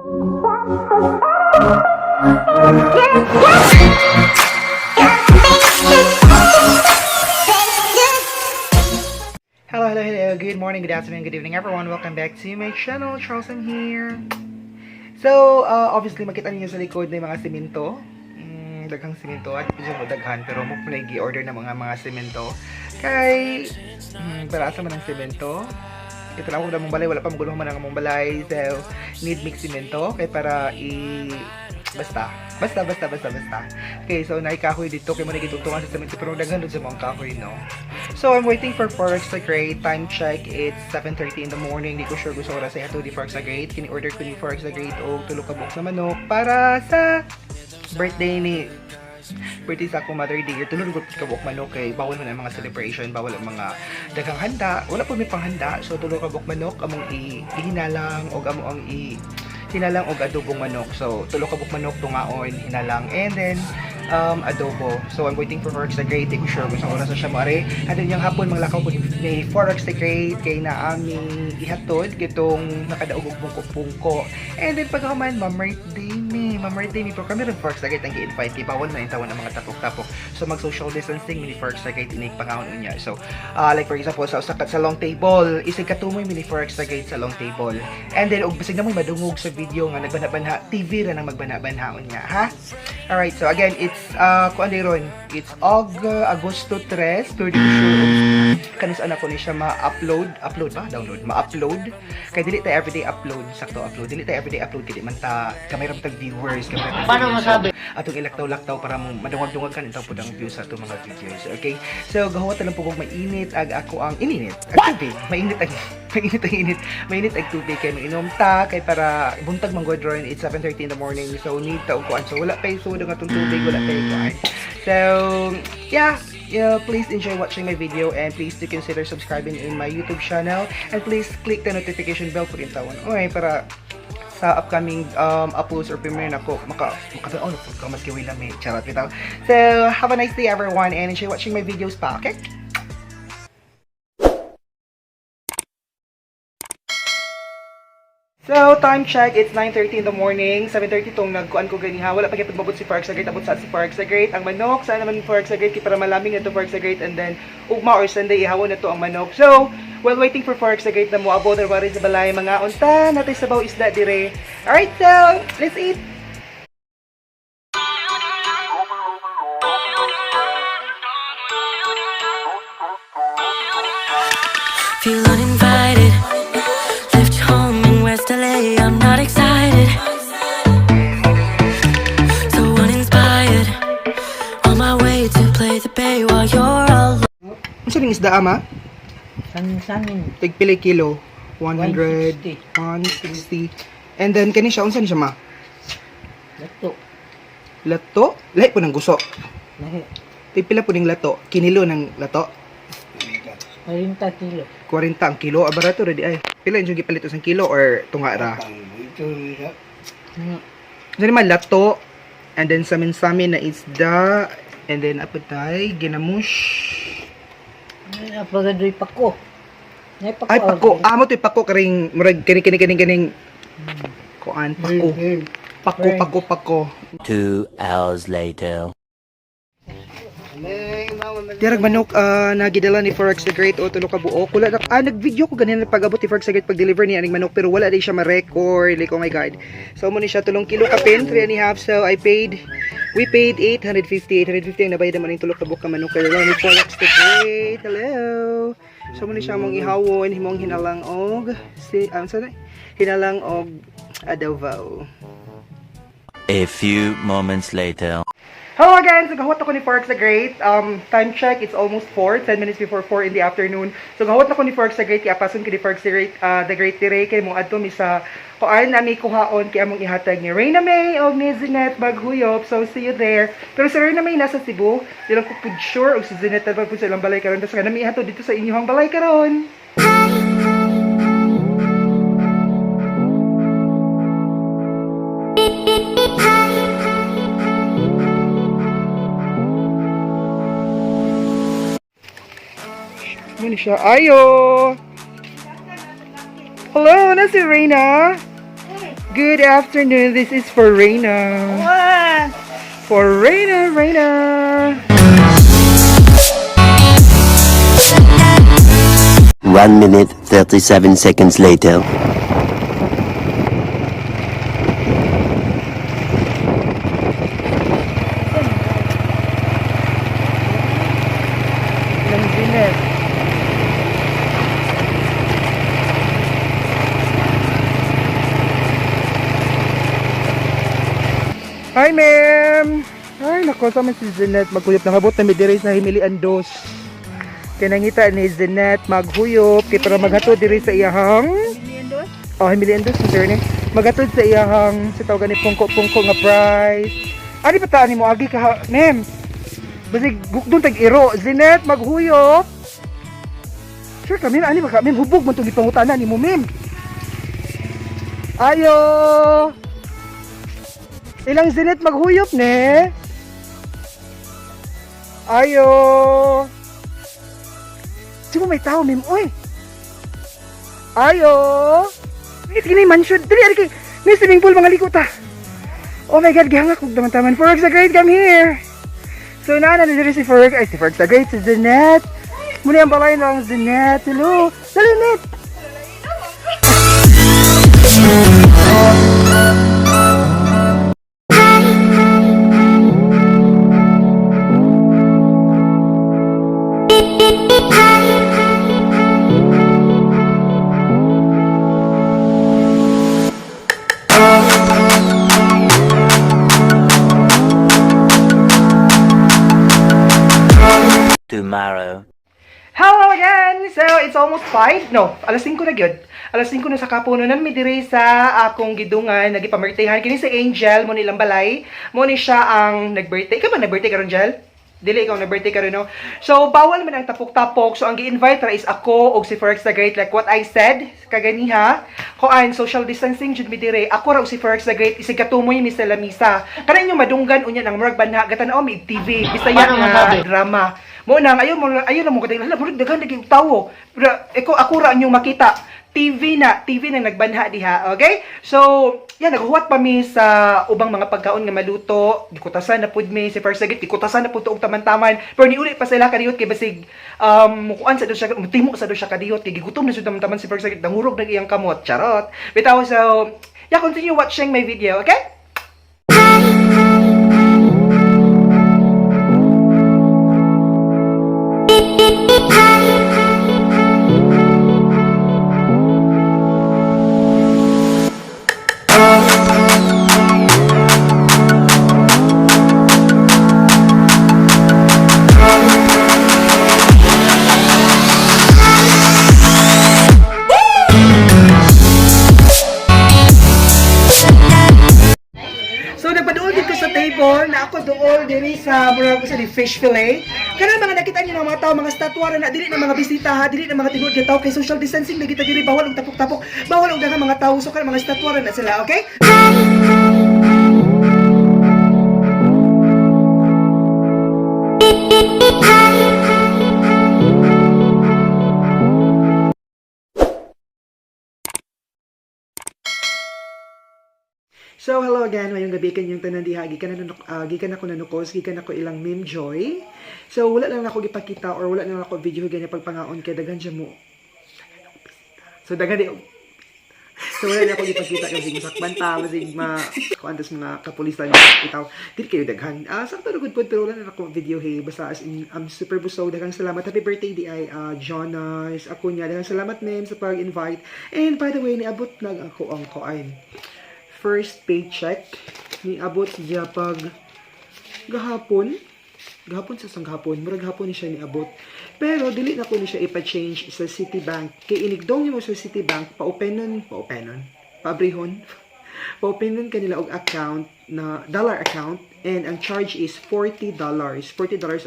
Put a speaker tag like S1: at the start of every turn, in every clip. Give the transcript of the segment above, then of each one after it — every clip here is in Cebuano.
S1: Hello, hello, hello. Good morning, good afternoon, good evening, everyone. Welcome back to my channel. Charleston here. So, obviously, makita niyo sa likod na yung mga simento. Daghang simento. At hindi mo daghan, pero mo pala gi-order na mga simento. Kay, para asa man ang simento? Ito lang ako na mong balay. Wala pa magulo man ang among balay. So, need mix simento. Kay para i... Basta. Basta, basta, basta, basta. Okay, so naikahoy dito. Kay mo nagitutungan sa simento. Pero daghan doon sa mga kahoy, no? So, I'm waiting for Forex the Great. Time check, it's 7:30 in the morning. Di ko sure gusto oras sa ito di Forex the Great. Kini-order ko ni Forex the Great o tulo ka buok na manok para sa birthday ni birthday sa akong mother dear. Tulo ko ka buok manok kay bawal man ang mga celebration, bawal ang mga daghang handa. Wala po may panghanda. So, tulo ka buok manok among ihinalang og amo ang i hinalang og adobong manok. So, tulo ka buok manok tungaon, hinalang, and then adobo. So, I'm waiting for Forex the Great. Di ko sure kung sa oras na siya mare. And then, yung hapon, manglakaw ko ni Forex the Great kay na aming ihatod gitong nakadaog og pungko-pungko. And then, pagkahuman, ma-birthday mi. Ma-birthday mi. Pero kami rin Forex the Great ang gi-invite. Kay bawal na yung tawon ang mga tapok-tapok. So, mag-social distancing mi ni Forex the Great inig pangaon niya. So, like for example, sa long table, isig katumoy mi ni Forex the Great sa long table. And then, og basig na mo'y madungog sa video nga nagbana-banha, TV ra nang magbana-banhaon niya, ha? Alright, so again, it's, kuan ron, it's Agosto 3, pero di ko sure kanus anak ko ni siya ma-upload, upload ba? Download, ma-upload. Kay dili ta everyday upload, sakto upload. Dili ta everyday upload kay di man ta kamay ra tag viewers, kamay ra tag
S2: Paano
S1: viewers.
S2: masabi?
S1: So, atong ilaktaw-laktaw para mo madungag-dungag kan intaw pud ang views sa atong mga videos. Okay? So gahuwat na lang po kog mainit ag ako ang ininit. Ag tubig. Mainit ang mainit ang init. Mainit ag tubig kay mainom ta kay para buntag man gud ron, it's 7:30 in the morning. So need ta og kuan. So wala pa sud ang atong tubig, wala pa kuan. So yeah, please enjoy watching my video and please do consider subscribing in my YouTube channel and please click the notification bell po rin tawon. Okay, para sa upcoming uploads or premiere nako maka maka oh ka maski wala may charot bitaw. So have a nice day, everyone, and enjoy watching my videos pa, okay? So, time check, it's 9:30 in the morning. 7:30 tong nagkuan ko ganiha. Wala pa gyud pagmabot si Forex the Great. Abot sa si Forex the Great. Ang manok, sana naman Forex the Great kay para malamig na to Forex the Great and then ugma or Sunday ihawon na to ang manok. So, while waiting for Forex the Great na moabot or wari sa balay, mga unta natay sabaw isda dire. Alright, so, let's eat.
S3: Feel uninvited. Left home in West LA. I'm not excited. So uninspired. On my way to play the bay while you're all
S1: Unsa ning isda, ama?
S2: Samin-samin.
S1: Tig pila kilo? 100,
S2: 160.
S1: 160. And then kani siya unsa ni siya, ma?
S2: Lato.
S1: Lato? Lahi po ng guso.
S2: Lahi.
S1: Tig pila po ning lato? Kinilo ng lato?
S2: 40 kilo.
S1: 40 ang kilo. Ah, barato ready ay. Pila yung gipalit sa kilo or tunga ra? Ano naman lato and then samin-samin na isda and then apatay ginamush.
S2: Ay, apagadoy pako. Nay pako.
S1: Ay pako. Amo to'y pako karing murag kini kini kini kining kuan pako. Pako pako pako.
S4: 2 hours later.
S1: Dirag manok na gidala ni Forex the Great o tulo ka buok. Wala na, nag-video ko ganina pag-abot ni Forex the Great pag-deliver niya aning manok pero wala di siya ma-record. Like, oh my God. So mo ni siya tulong kilo kapin, 3.5. So I paid we paid 850. 850 ang nabayad naman yung tulo ka buok ka manok kay ni Forex the Great. Hello. So mo ni siya mong ihawon, himong hinalang og si sana hinalang og adobo.
S4: A few moments later.
S1: Hello again! So, gahawat ako ni Forex the Great. Time check, it's almost 4, 10 minutes before 4 in the afternoon. So, gahawat ako ni Forex the Great, kay apason ko ni Forex the Great, the Great dire, kay mo adto mi sa kuan nami kuhaon kay among ihatag ni Reyna May og ni Zinette Maghuyop. So, see you there. Pero si Reyna May nasa Cebu, di lang ko pud sure og si Zinette pa pud sa ilang balay karon. Basta nami ihatod dito sa inyong balay karon. Ano siya? Ayo! Hello, na si Reyna. Good afternoon. This is for Reyna.
S2: Wow!
S1: For Reyna, Reyna.
S4: 1 minute, 37 seconds later.
S1: Ilang Jeanette. Hi, ma'am! Ay, nako, sama si Jeanette. Maghuyop na ngabot na may diri sa Himilian Dos. Kaya nangita ni Jeanette maghuyop. Kaya para maghatod diri sa iyahang... Oh, Himilian Dos, sir ni. Maghatod sa iyahang sa tawagan ni pungko-pungko nga price. Ani pa taan mo agi ka, ma'am? Basig gukdon tag iro. Jeanette maghuyop. Sure ka, ma'am. Ani ba ka, ma'am? Hubog man itong gipangutana ni mo, ma'am. Ayo! Ilang Jeanette maghuyop, ne? Ayo! Sino may tao, ma'am? Uy! Ayo! Ay, tingin na mansion. Dali, ari kay. May swimming pool, mga liko ta. Oh my God, gihangak kog taman-taman. Forex the Great, come here! So, naana na diri si Forex. Ay, si Forex the Great, si Jeanette. Muna ang balay ng Jeanette. Hello! Dali, Net!
S4: Tomorrow.
S1: Hello again! So, it's almost 5. No, alas 5 na gyud. Alas 5 na sa kapuno nan mi diri sa akong gidungan nagipamirtihan kini si Angel mo nilang balay. Mo ni siya ang nag-birthday. Ikaw ba nag-birthday karon, Angel? Dili ikaw nag-birthday karon, no? So, bawal man ang tapok-tapok. So, ang gi-invite ra is ako og si Forex the Great, like what I said kaganiha. Kuan social distancing jud mi diri. Ako ra og si Forex the Great isig katumoy mi sa lamisa. Kana inyo madunggan unya nang murag banha gatan-aw mi TV. Bisaya
S2: Paano
S1: nga
S2: masabi?
S1: drama. Mo nang ayo mo ayo na mo kadang hala murag daghan lagi og tawo. Pero eko ako ra inyong makita. TV na nagbanha diha, okay? So, yan naghuwat pa mi sa ubang mga pagkaon nga maluto. Gikutasan na pud mi si First Nugget, gikutasan na pud tuog taman-taman. Pero niuli pa sila kadiyot kay basig mukuan sa do siya, mutimo sa do siya kadiyot kay gigutom na siya taman-taman si First Nugget, dangurog nag iyang kamot. Charot. Bitaw, so yeah, continue watching my video, okay? So nagpaduol dito sa table na ako dool diri sa murag sa di fish fillet. Kana mga nakita niyo ng mga tao, mga statwa ra na dili na mga bisita ha, dili na mga tinuod nga tao kay social distancing lagi ta diri, bawal og tapok-tapok, bawal og daghang mga tao, so kana mga statwa ra na sila, okay? So, hello again. Mayong gabi kanyang tanan diha. Gikan na gikan ako nanukos, gikan ako ilang Meme Joy. So, wala lang ako gipakita or wala lang ako video ganyan pagpangaon kay daghan siya mo. So, daghan di So, wala na ako gipakita kasi masakban ta, basig ma kuan tas mga kapulisan itaw. Dili kayo daghan. Ah, sakto ra gud pod pero wala na ako video hey. Basta as in, I'm super busog. Daghang salamat. Happy birthday di ay Jonas. Ako niya. Daghang salamat ma'am sa pag-invite. And by the way, niabot nag ako ang kuan first paycheck, niabot siya pag gahapon gahapon sa sang gahapon, murag gahapon ni siya niabot, pero dili na ko ni siya ipa-change sa Citibank kay inigdong nimo sa Citibank, pa-openon pa-openon paabrihon pa-openon kanila og account na dollar account, and ang charge is $40. $40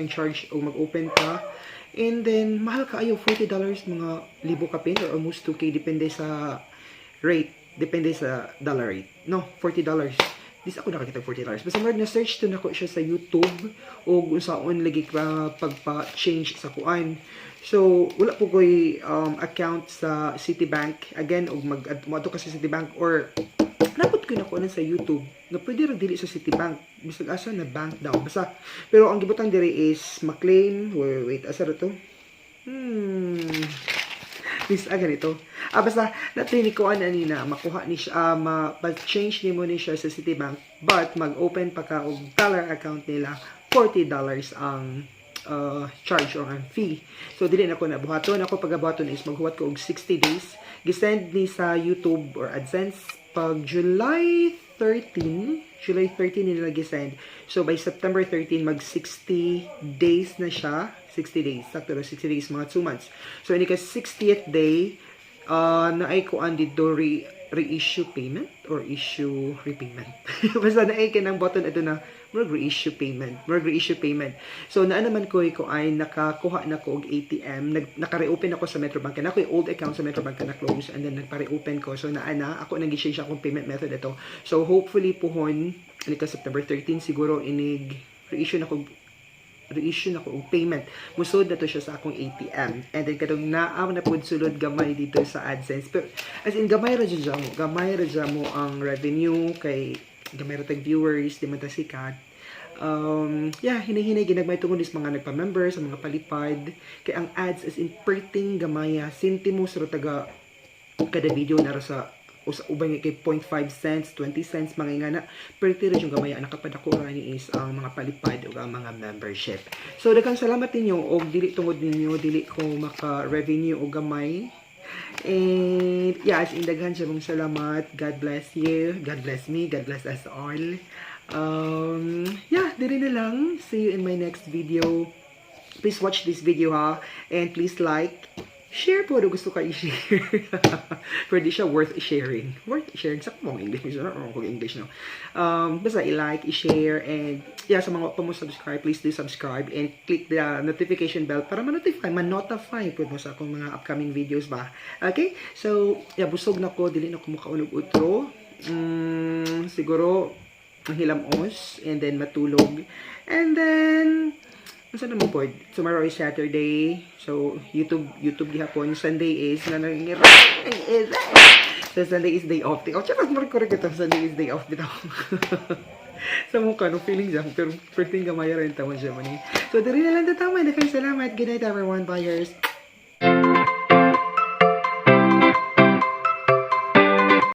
S1: ang charge og mag-open ka, and then mahal kaayo $40, mga libo kapin or almost 2K, depende sa rate, depende sa dollar rate. No, $40. Dis ako nakakita og $40. Basta murag na search to nako siya sa YouTube o unsaon lagi ka pagpa-change sa kuan. So, wala po ko'y account sa Citibank. Again, og mag moadto ka sa Citibank or Napot ko na sa YouTube na pwede ra dili sa Citibank, bisag asa na bank daw basta, pero ang gibutang diri is ma-claim. Wait, wait, asa ra to? Miss, ganito. Basta, natin ko ani na, makuha ni siya, ma-change ni mo ni siya sa Citibank, but mag-open pa ka og dollar account nila, $40 ang charge or ang fee. So, dili na ko nabuhaton. Ako pagabuhaton is maghuwat ko og 60 days. Gisend ni sa YouTube or AdSense pag July 13, July 13 nila gisend. So, by September 13, mag 60 days na siya. 60 days. Sakto ra, 60 days, mga 2 months. So, ini ka 60th day, naay kuan dito reissue payment or issue repayment. Basta naay kanang button ito na murag reissue payment. Murag reissue payment. So naa naman ko ay nakakuha na ko og ATM. Naka-reopen ako sa Metrobank. Kana ko old account sa Metrobank na close and then nagpa-reopen ko. So naa na ako nang gi-change akong payment method ito. So hopefully puhon ini ka September 13 siguro inig reissue na ko og payment. Musod na to siya sa akong ATM. And then katong naa na pud sulod gamay dito sa AdSense. Pero as in gamay ra jud mo. Gamay ra jud mo ang revenue kay gamay ra tag viewers, di man ta sikat. Yeah, hinay-hinay ginagmay tungod is mga nagpa-member sa mga palipad. Kay ang ads, as in perting gamaya, sentimos ra taga kada video na ra sa o sa uban nga kay 0.5 cents, 20 cents, mga ingana. Pero tira yung gamay, ang nakapadako ra ni is ang mga palipad o ang mga membership. So daghang salamat ninyo og dili tungod ninyo dili ko maka-revenue og gamay. And yeah, as in daghan siya mong salamat. God bless you. God bless me. God bless us all. Yeah, diri na lang. See you in my next video. Please watch this video ha. And please like, share po kung gusto ka i-share. Pero di siya worth sharing. Worth sharing. Sa mong English. Medyo na kong English, no? Basta i-like, i-share, and yeah, sa mga pa mo subscribe, please do subscribe and click the notification bell para ma-notify po mo sa akong mga upcoming videos ba. Okay? So, yeah, busog na ko. Dili na ko makaon og utro. Siguro, hilamos and then matulog. And then, unsa naman po, tomorrow is Saturday. So, YouTube gihapon. Sunday is, na nangira, is, so, Sunday is day off. Oh, charot mo rin ito. Sunday is day off bitaw. Sa mukha, no feeling siya. Pero, first thing gamaya rin tawon siya man. So, diri na lang tatama. Daghang salamat. Good night, everyone. Buyers.